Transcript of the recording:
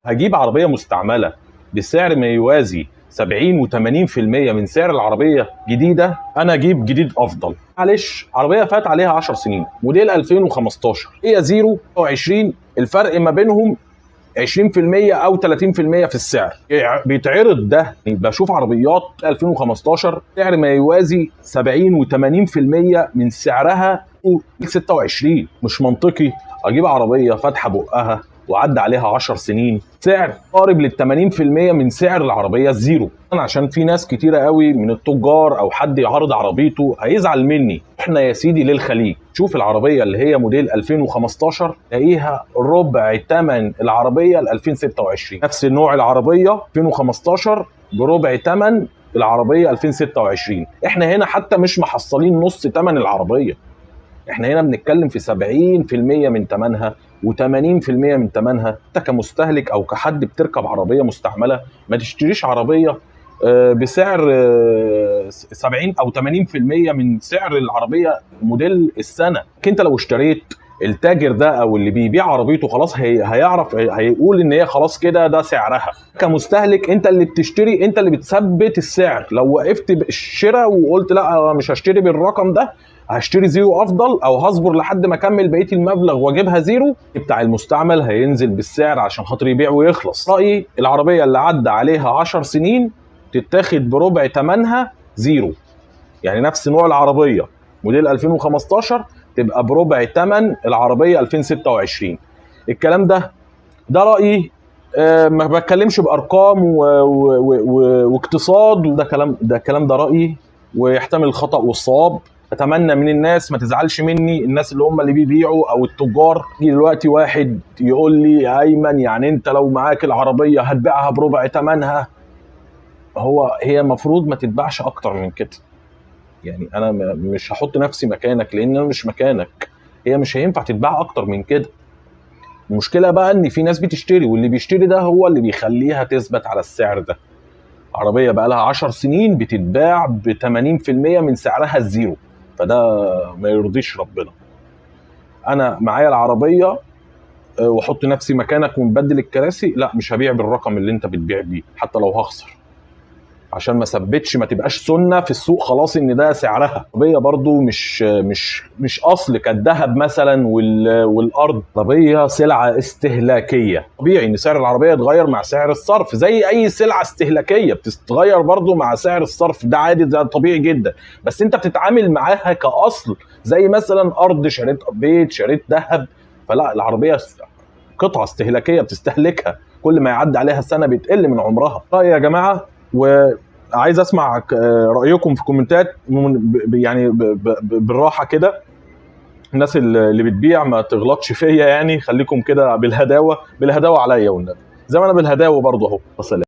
هجيب عربية مستعملة بسعر ما يوازي 70 و80% من سعر العربية جديدة، انا اجيب جديد افضل. معلش، عربية فات عليها 10 سنين، موديل 2015، هي زيرو 20، الفرق ما بينهم 20% او 30% في السعر بيتعرض ده. بشوف عربيات 2015 سعر ما يوازي 70 و80% من سعرها 26. مش منطقي اجيب عربية فاتحة بقها وعدى عليها 10 سنين سعر قارب لل 80% من سعر العربية الزيرو. انا عشان في ناس كتيرة قوي من التجار او حد يعرض عربيته هيزعل مني. احنا يا سيدي للخليج، شوف العربية اللي هي موديل 2015 تلاقيها ربع ثمن العربية ال 2026. نفس نوع العربية 2015 بربع ثمن العربية 2026. احنا هنا حتى مش محصلين نص ثمن العربية، احنا هنا بنتكلم في 70% من ثمنها و80% من ثمنها. انت كمستهلك او كحد بتركب عربية مستعملة، ما تشتريش عربية بسعر 70 او 80% من سعر العربية موديل السنة. انت لو اشتريت، التاجر ده او اللي بيبيع عربيته خلاص هيعرف، هيقول ان هي خلاص كده ده سعرها. كمستهلك انت اللي بتشتري، انت اللي بتثبت السعر. لو وقفت الشراء وقلت لا انا مش هشتري بالرقم ده، هشتري زيرو افضل، او هصبر لحد ما اكمل بقية المبلغ واجيبها زيرو، بتاع المستعمل هينزل بالسعر عشان خاطر يبيع ويخلص. رايي العربية اللي عدى عليها 10 سنين تتاخد بربع ثمنها زيرو، يعني نفس نوع العربية موديل 2015 تبقى بربع ثمن العربية 2026. الكلام ده رايي، ما بتكلمش بارقام واقتصاد، وده كلام، ده كلام، ده رايي ويحتمل الخطا والصواب. اتمنى من الناس ما تزعلش مني، الناس اللي هم اللي بيبيعوا او التجار. يجي دلوقتي واحد يقول لي يا ايمن يعني انت لو معاك العربية هتبيعها بربع ثمنها؟ هو هي المفروض ما تتباعش اكتر من كده. يعني انا مش هحط نفسي مكانك لان انا مش مكانك، هي مش هينفع تتباع اكتر من كده. المشكلة بقى ان في ناس بتشتري، واللي بيشتري ده هو اللي بيخليها تثبت على السعر ده. عربية بقى لها 10 سنين بتتباع ب 80% من سعرها الزيرو، فده ما يرضيش ربنا. انا معايا العربية واحط نفسي مكانك ونبدل الكراسي، لا مش هبيع بالرقم اللي انت بتبيع بيه حتى لو هخسر، عشان ما ثبتش، ما تبقاش سنة في السوق خلاص ان ده سعرها. العربية برضو مش اصل كالذهب مثلا والارض. العربية سلعه استهلاكية، طبيعي ان سعر العربية يتغير مع سعر الصرف زي اي سلعه استهلاكية بتتغير برضو مع سعر الصرف، ده عادي، ده طبيعي جدا. بس انت بتتعامل معاها كاصل زي مثلا ارض، شريت بيت، شريت ذهب. فلا، العربية قطعه استهلاكية بتستهلكها، كل ما يعدي عليها سنة بتقل من عمرها. رايي يا جماعة، وعايز اسمع رايكم في الكومنتات، يعني بالراحة كده. الناس اللي بتبيع ما تغلطش فيا، يعني خليكم كده بالهداوه، بالهداوه عليا والنبي، زي ما انا بالهداوه برضه اهو. سلام.